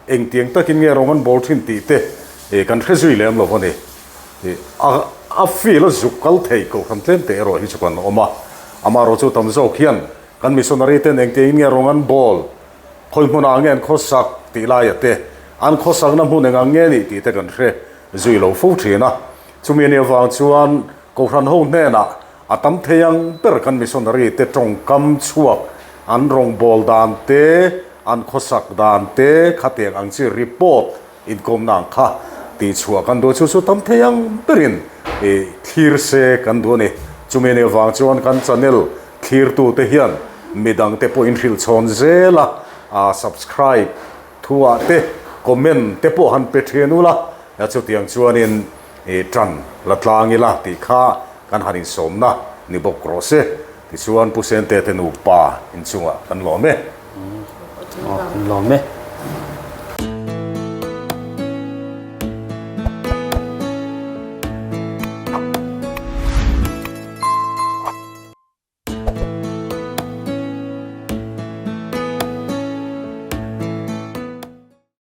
engtiang takin nge rawng an bawl thin tih te kan hre zui lem lo a ni. A field a zuk kal thei kohhran tlem teh erawh hi chu kan awm a, amaherawh chu tam zawk hian kan missionary ten engtiangin nge rawng an bawl, khawi hmunah nge an khawsak tih laia te, an khawsakna hmun engang nge nih tih te kan hre zui lo fo thin a. Chumi anih avang chuan Kohhran ho hnenah a tam thei ang ber kan missionary te tawngkam chhuak an rawngbâwl dan te, an khawsak dan te khatiang ang chi report inkawmna ang kha tihchhuah kan duh a, chu chu tam thei ang berin ih thlir se kan duh a ni. Chumi anih avang chuan kan channel thlirtute hian midangte pawh inhrilh chhawn zel a, subscribe Thu ah te comment te pawh han pe thin ula, chutiang chuanin i tan la tlang ila tih kha kan han insawmna ni bawk rawh se. Tichuan Pu Sente te nupa inchungah kan lawm e. Aw, kan lawm e.